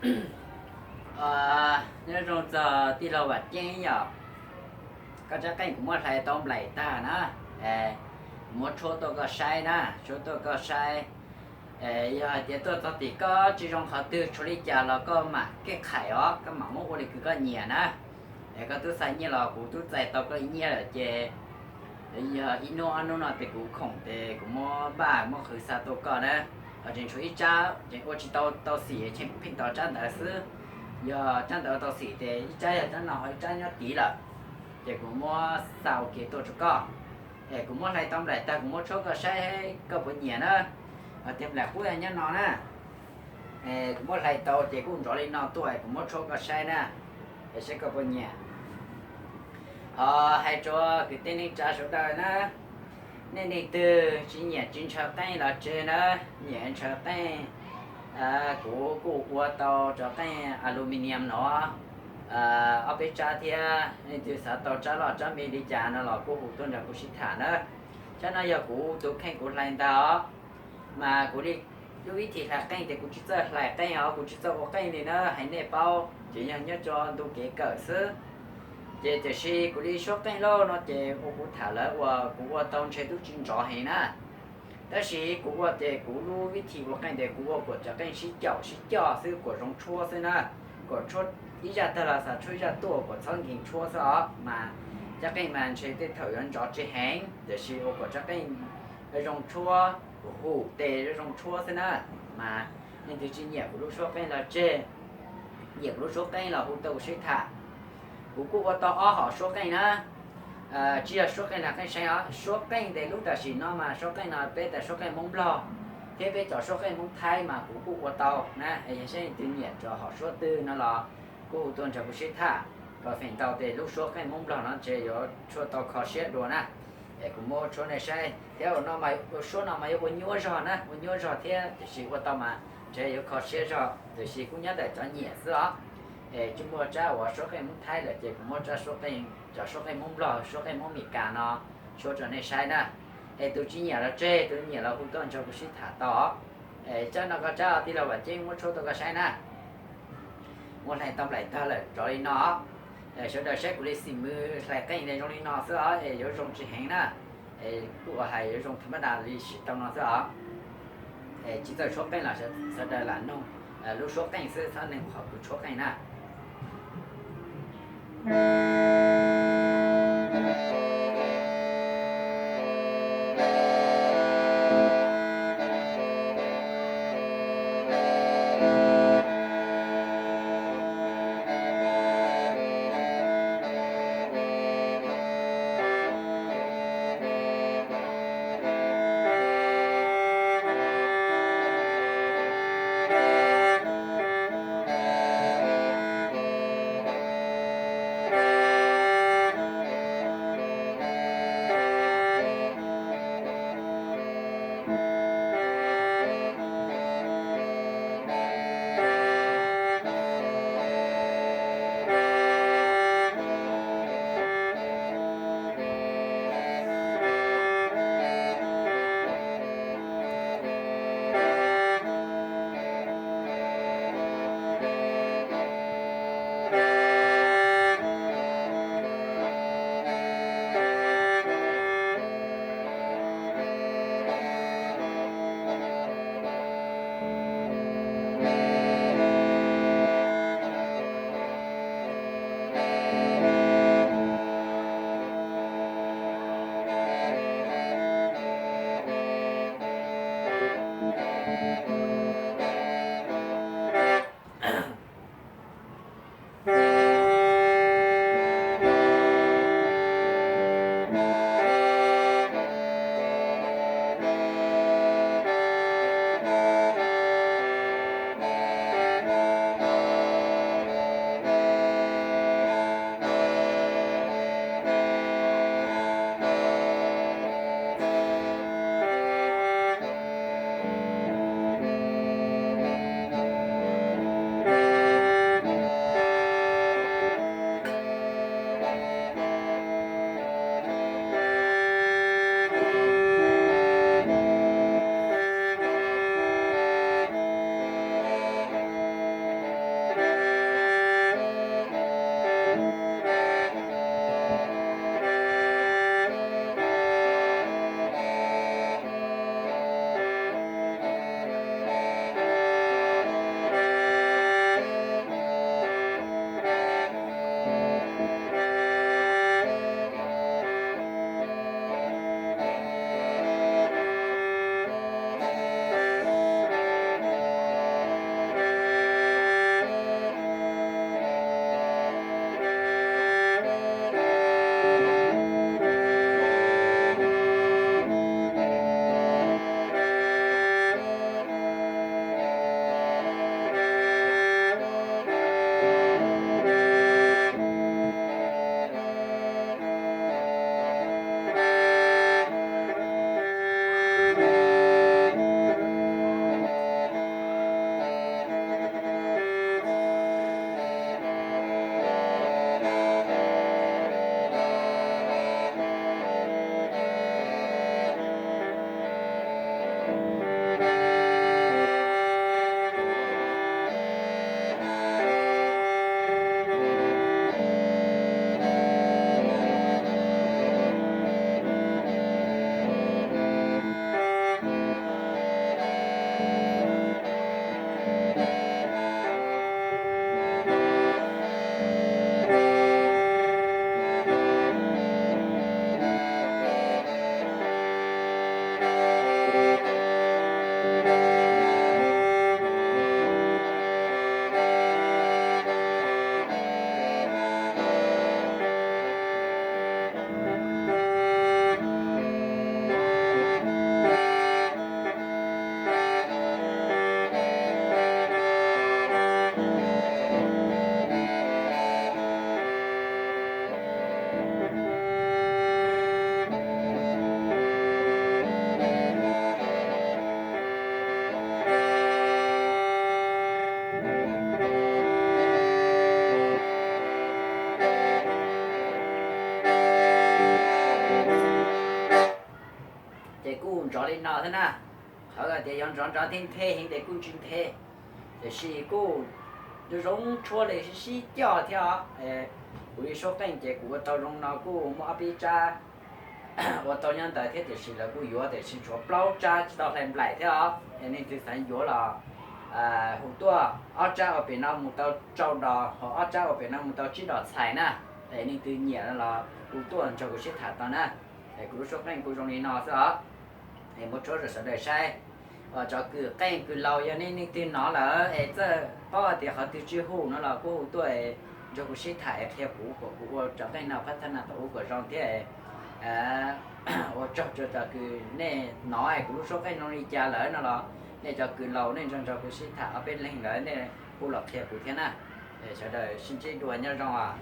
Nyob zoo txog tij laug Vam Ceeb yom, koj rab qeej kuv muab hlais tau nplaim tag na, kuv muab tshuab tuaj koj saib na, tshuab tuaj koj saib. Yog hais tias tuaj txog tim koj tsis zoo qhov twg tshuav li cas los koj mam kev qhais os, koj mam muab ua li kws koj nyiam na. Es koj twb xa nyiaj los kuv twb txais tau koj ib nyiaj lawm ces yog ib hnub ob hnub no tes kuv khoom tes kuv muab npaj muab qhwv xa tuaj koj na. Ho tseem tshuav ib tsab tseem ua tsis tau tau xim, tsheej kuv pheej tos tsab ntawd xwb. Yog tsab ntawd tau xim tes ib tsab yog tsab no ho ib tsab nyob tid lawm, ces kuv muab xa ua ke tuaj rau koj. Es kuv muab hlais tau nplaim tag kuv muab tshuab koj saib koj puas nyiam na. Ho tias nplaim qub yog nyob no na. Kuv muab hlais tau ces kuj nrov li no tuaj, kuv muab tshuab koj saib na, es saib koj puas nyiam. Ho hais rau kwv tij neej tsa sawv daws na, nej leej twg tsis nyiam tsis ntshaw qeej los tseg na, nyiam ntshaw qeej, kuv kuj ua tau cov qeej aluminium no ob peb tsab thiab, leej twg xav tau tsab loj tsab me li cas no los kuj hu tuaj nrog kuv sib tham na. Tsab no yog kuv tus kheej kuv hlais ntag os. Mas kuv li lub vib thim hlais qeej ces kuv tsis txawj hlais qeej os, kuv tsis txawj ua qeej li na, hais nej paub ces yog nyob rau ntu kev kawm xwb. Ces tiam sis kuv li suab qeej lauj no ces ua kuv tham lawv uas kuv ua tau ntshe twb tsis nrov heev na. Tab sis kuv ua ces kuv lub vib thim ua qeej ces kuv ua kom cov qeej sib caum sib coj xwb, kom zoo tshuab xwb na. Kom tshuab ib zaj tag los xav tshuab ib zaj tuaj kom txhob nkees tshuab xwb os. Mas cov qeej mas ntshe tej thaum yuav nrov tsis heev, tiam sis ua kom cov qeej zoo tshuab, hu tes zoo tshuab xwb na. Mas leej twg tsis nyiam kuv lub suab qeej los tseg, nyiam kuv lub suab qeej los hu tuaj kuv sib tham. Kuv kuj ua tau ob hom suab qeej na. Tsis yog suab qeej hlais qeej seev os, suab qeej tes lub tam sim no mas suab qeej no peb tas suab qeej Hmoob Nplog thiab peb cov suab qeej Hmoob Thaib mas kuv kuj ua tau na. Yog saib leej twg nyiam rau hom suab twg no los kuj hu tuaj nrog kuv sib tham, kom feem ntau tes lub suab qeej Hmoob Nplog no ntshe yuav tshuab tau kho siab dua na. Es kuv muab tshuab nej saib thiab, ua suab no mas yuav ua nyuaj zog na, ua nyuaj zog thiab tiam sis ua tau mas ntshe yuav kho siab zog, tiam sis kuj nyob ntawm cov nyiam xwb os. Es tsis muaj tsab uas suab qeej Hmoob Thaib lawm ces kuv muab tsab suab qeej, cov suab qeej Hmoob Nplog, suab qeej Hmoob Meskas no tshuab rau nej saib na. Es tus tsis nyiam los tseg, tus nyiam los hu tuaj nrog kuv sib tham tau os. Es tsab no koj tsab tij laug Vam Ceeb muab tshuab tuaj koj saib na. Muab hlais tau nplaim tag lawm nrov li no. Sawv daws saib kuv li xim mws hlais qeej zoo li no xwb os, es yuav zoo tsis heev na. Es kuj ua hais yuav zoo tham mab das li siv tau no xwb os. Es tsis txawj tshuab qeej los sawv daws lam noog lub suab qeej xwb, txhob noog qhov kuv tshuab qeej na. no thiab na. Qhov tias yuav nrov nrov nthe nthe heev ces kuj tsis nthe, tiam sis kuj zoo zoo tshuab li sib sib coj thiab os. Kuv li suab qeej ces kuv ua tau zoo no kuj muaj ob peb tsab ua tau nyob ntawd thiab, tiam sis lawv kuj yuav tiam sis tshuav plaub tsab tsis tau hlais nplaim thiab os. Es leej twg xav yuav los hu tuaj, ob tsab ua pem no mus tau rau dos, ho ob tsab ua pem no mus tau tsib dos txhais na. Es leej twg nyiam no los hu tuaj nrog kuv sib tham tau na. Es kuv lub suab qeej kuj zoo li no xwb os. Es muab tsuab rau sawv daws saib. Cov kws qeej kws laus yog nej leej twg hnov lawm es txawj paub hais tias qhov twg tsis hu no los kuj hu tuaj nrog kuv sib tham es qhia kuv kom kuv ua cov qeej no phab thab na thaum ub kom zoo thiab. Ua tsaug rau cov kws nej hnov es kuv lub suab qeej zoo li cas lawm no los nej cov kws laus nej nrog nrog kuv sib tham ob peb leeg lawm nej hu los qhia kuv thiab na. Sawv daws sib ntsib dua nyob zoo os.